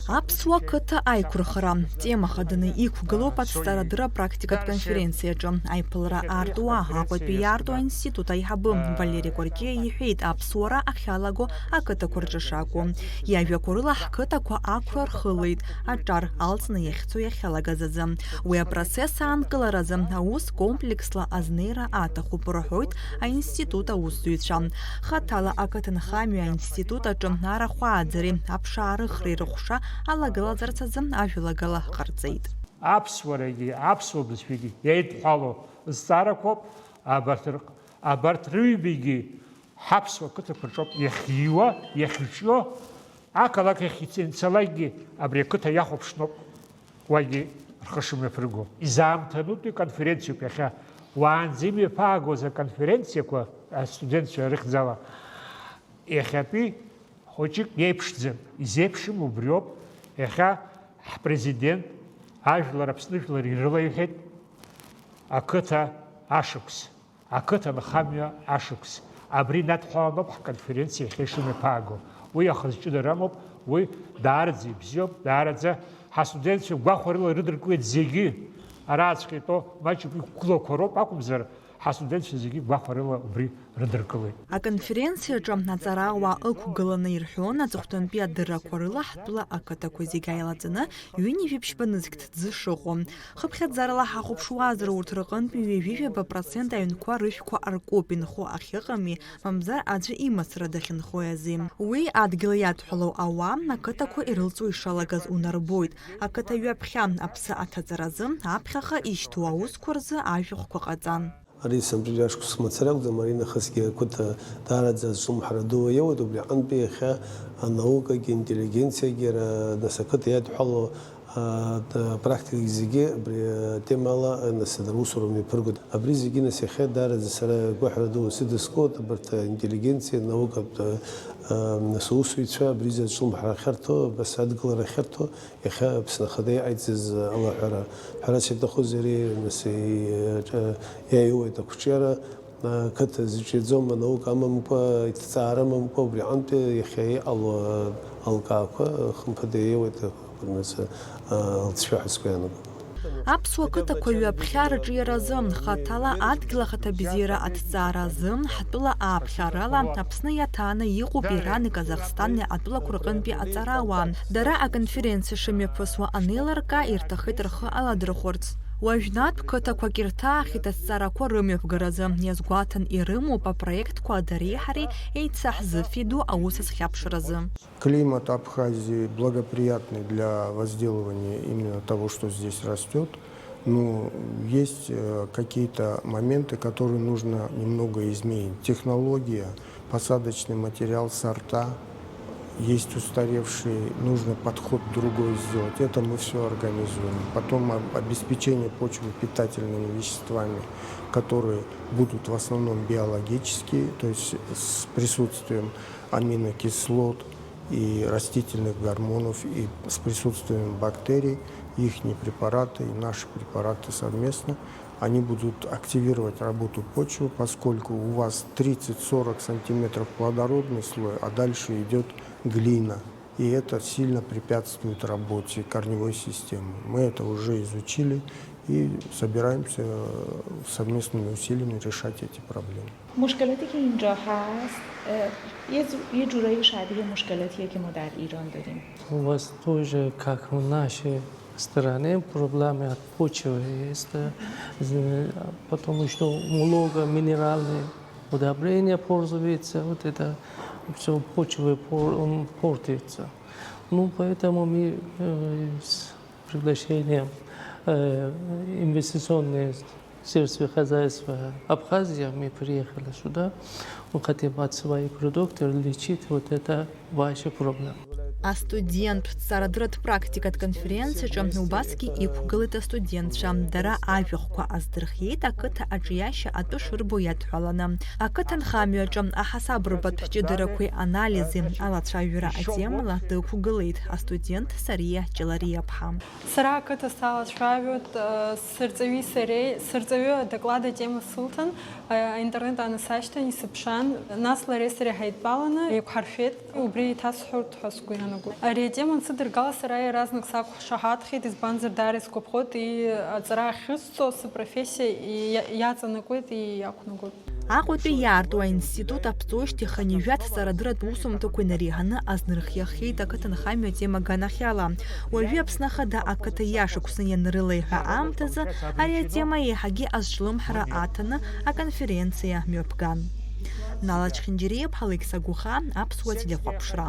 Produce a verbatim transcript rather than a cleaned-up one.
Аԥсуа қыҭа аиқәырхара тема хаданы иқәгылоуп аҭҵаарадырра практикатә конференциаҿы аиԥылара аартуа, Аҟәатәи иаарту аинститут аиҳабы Валери Кәарҷиа иҳәеит аԥсуара ахьалаго ақыҭақәа рҿы шакәу. Иажәақәа рыла ҳқыҭақәа ақәра рхылеит, аҿар алҵны иахьцо иахьалагаз азы. Уи апроцесс аанкыларазы аус комплексла азнеира аҭахуп рҳәоит аинститут аусзуҩцәа. Хаҭала ақыҭанхамҩа аинститут аҿы арахә ааӡареи аԥшаарыхреи рыхәша алагылазарц азы ажәалагала ҟарҵеит. Аԥсуарагьы аԥсуа бызшәагьы еидҳәалоу зҵаарақәоуп абарҭ рҟ-, абарҭ рыҩбагьы ҳаԥсуа қыҭақәа рҿоуп иахьиуа, иахьҿио, ақалақь ахь ицалакгьы абри ақыҭа иахәаԥшноуп уагьы рхы шымҩаԥырго. Изаамҭанутәи конференциоуп иахьа. Уаанӡа имҩаԥаагоз аконференциақәа астудентцәа рыхьӡала иахьатәи хәыҷык иеиԥшӡам, изеиԥшым убриоуп. Иахьа ҳпрезидент ажәлар Аԥсны жәлар ирылаиҳәеит ақыҭа ашықәс, ақыҭа нхамҩа ашықәс. Абри инадҳәаланоуп ҳконференциа иахьа ишымҩаԥааго. Уи ахазы ҷыдара амоуп, уи даараӡа ибзиоуп, даараӡа ҳастудентцәа гәахәарыла ирыдыркылеит зегьы, арааҵәҟьа итәоу маҷуп иқәгылақәа роуп акәымзар, ҳастудентцәа зегьы гәахәарыла убри рыдыркылеит. Аконференциаҿы аҵарауаа ықәгыланы ирҳәон аҵыхәтәантәи адыррақәа рыла ҳтәыла ақыҭақәа зегьы ааилаҵаны ҩынҩажәи ԥшьба нызқь ҭӡы шыҟоу. Хыԥхьаӡарала ҳахәаԥшуазар, урҭ рҟынтәи ҩажәи жәаба процент аҩнқәа рышәқәа аркуп, инхо ахьыҟами, мамзар аӡәы имацара дахьынхои азы. Уи адгьыл иадҳәалоу ауаа ақыҭақәа ирылҵуа ишалагаз унарбоит. Ақыҭа ҩаԥхьа аԥсы аҭаҵаразы аԥхьаҟа ишьҭоу аусқәа рзы ажәахәқәа ҟаҵан. Ари сынтәатәи ашықәс мацара акәӡам, ари нахысгьы ақыҭа даараӡа азҿлымҳара ду иоуеит, убри аҟынтәи иахьа анаукагьы, интеллигенциагьы, ара, нас, ақыҭа иадҳәалоу, а, т-, практикагьы зегьы абри атемала, а, нас, дара усура мҩаԥыргоит. Абри зегьы, нас, иахьа даараӡа сара гәаҳәара ду сыдыскылоит, абарҭ аинтеллигенциа, анаукатә, а, а, нас, аусзуҩцәа абри азҿлымҳара ахьарҭо, абас адгылара ахьарҭо, Иахьа Аԥсны Ахада иҟаиҵаз алаҳәара, ҳәарас иаҭахузеи, ари, нас, иаҿа-, иаиуеит ақәҿиара, ақыҭа зҿиаӡом, анаука амамкәа, иҭҵаара амамкәа, убри аҟынтәи иахьа иҟало алкаақәа, хымԥада, иаиуеит, нас, алҵшәа ҳәа сгәы иаанагом. Аԥсуа қыҭақәа ҩаԥхьа рҿиаразы, хаҭала адгьыл ахаҭабзиара аҭҵааразы, ҳтәыла ааԥхьарала Аԥсны иаҭааны иҟоуп Ирани Казахстани атәылақәа рҟынтәи аҵарауаа. Дара аконференциа шымҩаԥысуа анеилыркаа, ирҭахеит рхы аладырхәырц. Уажәнатә қыҭақәак ирҭаахьеит аҭҵаарақәа рымҩаԥгаразы, иазгәаҭан ирымоуп апроектқәа дареи ҳареи еицаҳзыфеиду аус азхьаԥшразы. Климат Абхазии благоприятный для возделывания именно того, что здесь растёт. Но есть, э, какие-то моменты, которые нужно немного изменить. Технология, посадочный материал, сорта есть устаревшие, нужно подход другой сделать. Это мы всё организуем. Потом об-, обеспечение почвы питательными веществами, которые будут в основном биологические, то есть с присутствием аминокислот и растительных гормонов, и с присутствием бактерий, ихние препараты и наши препараты совместно, они будут активировать работу почвы, поскольку у вас тридцать-сорок сантиметров плодородный слой, а дальше идёт глина. И это сильно препятствует работе корневой системы. Мы это уже изучили и собираемся, э, совместными усилиями решать эти проблемы. مشکلاتی که اینجا هست، اه، یه ز-، یه جورایی شبیه مشکلاتیه که ما در ایران داریم. У вас тоже, как в нашей стране, проблемы от почвы есть, э, з-, потому что много минеральные удобрения пользуются, вот это всё почвы пор-, м, портится. Ну, поэтому мы, э, с приглашением, э, инвестиционное сельское хозяйство Абхазия, мы приехали сюда, мы хотим от своих продуктов лечить вот это ваша проблема. Астуденттә ҵарадырратә практикатә конференциаҿы убасгьы иқәгылеит астудентцәа. Дара ажәахәқәа аздырхиеит ақыҭа аҿиашьа атәы шырбо иадҳәаланы. Ақыҭанхамҩаҿы аҳасабырбатә ҷыдарақәеи анализи алацәажәара атемала дықәгылеит астудент Сариа Ҷалариаԥҳа. Сара ақыҭа салацәажәоит, сырҵаҩи сареи, сырҵаҩы адоклад атема сылҭан, аинтернет аанасашьҭын, исыԥшаан, нас лареи сареи ҳаидтәаланы еиқәҳаршәеит, убри еиҭасҳәоит ҳәа сгәы иаанагоит. Ари атема ансыдыргала сара иаразнак сақәшаҳаҭхеит, избанзар даара исгәаԥхоит, и-, аҵара ахьысҵо сыпрофессиа и-, иа-, иаҵанакуеит, и-, иақәнагоит. Аҟәатәи иаарту аинститут аԥҵуеижьҭеи хынҩажәа ҭҵаарадырратә усумҭақәа инареиҳаны азнархиахьеит ақыҭанхамҩа атема аганахьала. Уажәы Аԥсны Ахада ақыҭа иашықәсны ианрылеиҳәа аамҭазы ари атема еиҳагьы азҿлымҳара аҭаны аконференциа мҩаԥган. Нала Чхинџьариа, Алықьса Гәыхаа, Аԥсуа телехәаԥшра.